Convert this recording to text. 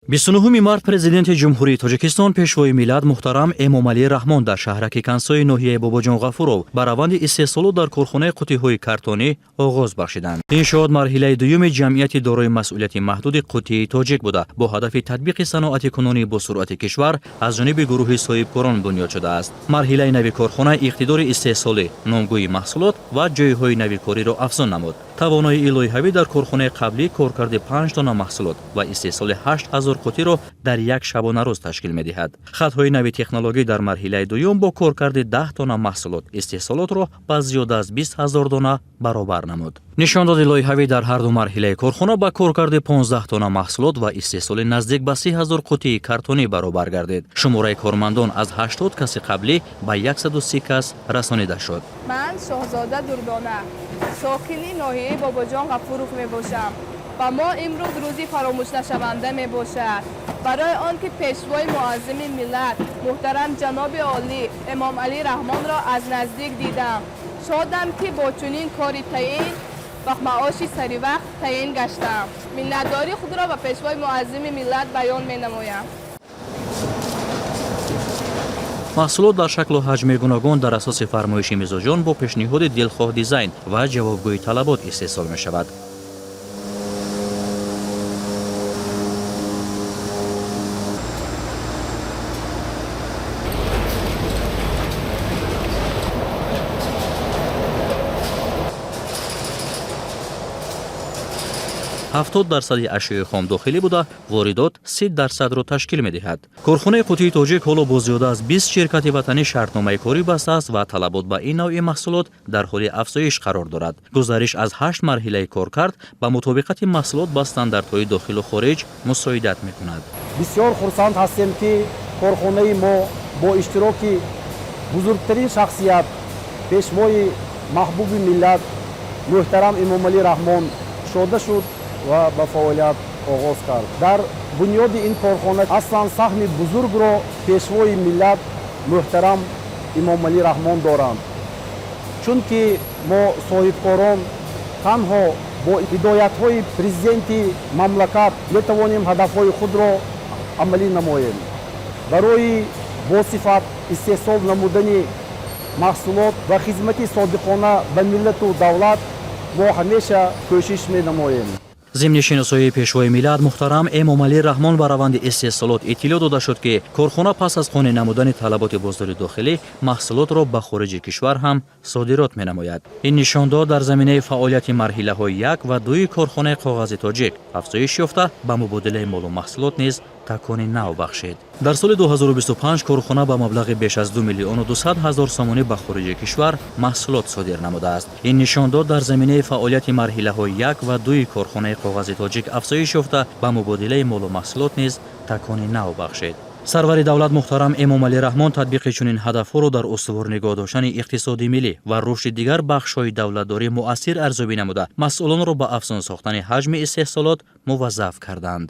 29 март Президенти Ҷумҳурии Тоҷикистон, Пешвои миллат муҳтарам Эмомалӣ Раҳмон дар шаҳраки Кансои ноҳияи Бобоҷон Ғафуров ба раванди истеҳсолот дар корхонаи қуттиҳои картонӣ оғоз бахшиданд. Иншоот марҳилаи дуюми ҷамъияти дорои масъулияти маҳдуди Қуттии тоҷик буда, бо ҳадафи татбиқи саноати кунунии босуръати кишвар аз ҷониби гурӯҳи соҳибкорон бунёд шудааст. Марҳилаи нави корхона иқтидори истеҳсолӣ, номгӯи маҳсулот ва ҷойҳои нави кориро афзун намуд. Тавоноии лоиҳавӣ дар корхонаи қаблӣ коркарди 5 тонна маҳсулот ва истеҳсоли 8000 қуттиро дар як шабонарӯз ташкил медиҳад. Хатҳои нави технологӣ дар марҳилаи дуюм бо коркарди 10 тонна маҳсулот истеҳсолотро ба зиёда аз 20 000 дона баробар намуд. Нишондоди лоиҳавӣ дар ҳарду марҳилаи корхона ба коркарди 15 тонна маҳсулот ва истеҳсоли наздик ба 30 000 қуттии картонӣ баробар гардид. Шумораи кормандон аз 80 каси қаблӣ ба 130 кас расонида шуд. Ман Шоҳзода Дурдона, сокини ноҳияи Бобоҷон Ғафуров мебошам ва мо имрӯз рӯзи фаромӯшнашаванда мебошад, барои он ки Пешвои муаззими миллат муҳтарам ҷаноби олӣ Эмомалӣ Раҳмонро аз наздик дидам. Шодам, ки бо чунин кори таъин ва маоши саривақт таъин гаштам. Миннатдории худро ба Пешвои муаззими миллат баён менамоям. Маҳсулот дар шаклу ҳаҷми гуногун дар асоси фармоиши мизоҷон бо пешниҳоди дилхоҳ дизайн ва ҷавобгӯи талабот истеҳсол мешавад. 70 дарсади ашёи хом дохилӣ буда, воридот 30 дарсадро ташкил медиҳад. Корхонаи Қуттии тоҷик ҳоло бо зиёда аз 20 ширкати ватанӣ шартномаи корӣ бастааст ва талабот ба ин навъи маҳсулот дар ҳоли афзоиш қарор дорад. Гузариш аз ҳашт марҳилаи коркард ба мутобиқати маҳсулот ба стандартҳои дохилу хориҷ мусоидат мекунад. Бисёр хурсанд ҳастем, ки корхонаи мо бо иштироки бузургтарин шахсият, Пешвои маҳбуби миллат муҳтарам Эмомалӣ Раҳмон кушода шуд ва ба фаъолият оғоз кард. Дар бунёди ин корхона аслан саҳми бузургро Пешвои миллат муҳтарам Эмомалӣ Раҳмон доранд, чунки мо соҳибкорон танҳо бо ҳидоятҳои президенти мамлакат метавонем ҳадафҳои худро амалӣ намоем. Барои босифат истеҳсол намудани маҳсулот ва хизмати содиқона ба миллату давлат мо ҳамеша кӯшиш менамоем. Зимни шиносоии Пешвои миллат муҳтарам Эмомалӣ Раҳмон ба раванди истеҳсолот иттилоъ дода шуд, ки корхона пас аз қонеъ намудани талаботи бозори дохилӣ маҳсулотро ба хориҷи кишвар ҳам содирот менамояд. Ин нишондод дар заминаи фаъолияти марҳилаҳои як ва дуи корхонаи Коғази тоҷик афзоиш ёфта, ба мубодилаи молу маҳсулот низ такони нав бахшид. Дар соли 2025 корхона ба маблағи беш аз 2 миллиону 200 ҳазор сомонӣ ба хориҷи кишвар маҳсулот содир намудааст. Ин нишондод дар заминаи фаъолияти марҳилаҳои як ва дуи корхонаи Коғази тоҷик афзоиш ёфта, ба мубодилаи молу маҳсулот низ такони нав бахшид. Сарвари давлат муҳтарам Эмомалӣ Раҳмон татбиқи чунин ҳадафҳоро дар устувор нигоҳ доштани иқтисоди миллӣ ва рушди дигар бахшҳои давлатдорӣ муассир арзёбӣ намуда, масъулонро ба афзун сохтани ҳаҷми истеҳсолот муваззаф карданд.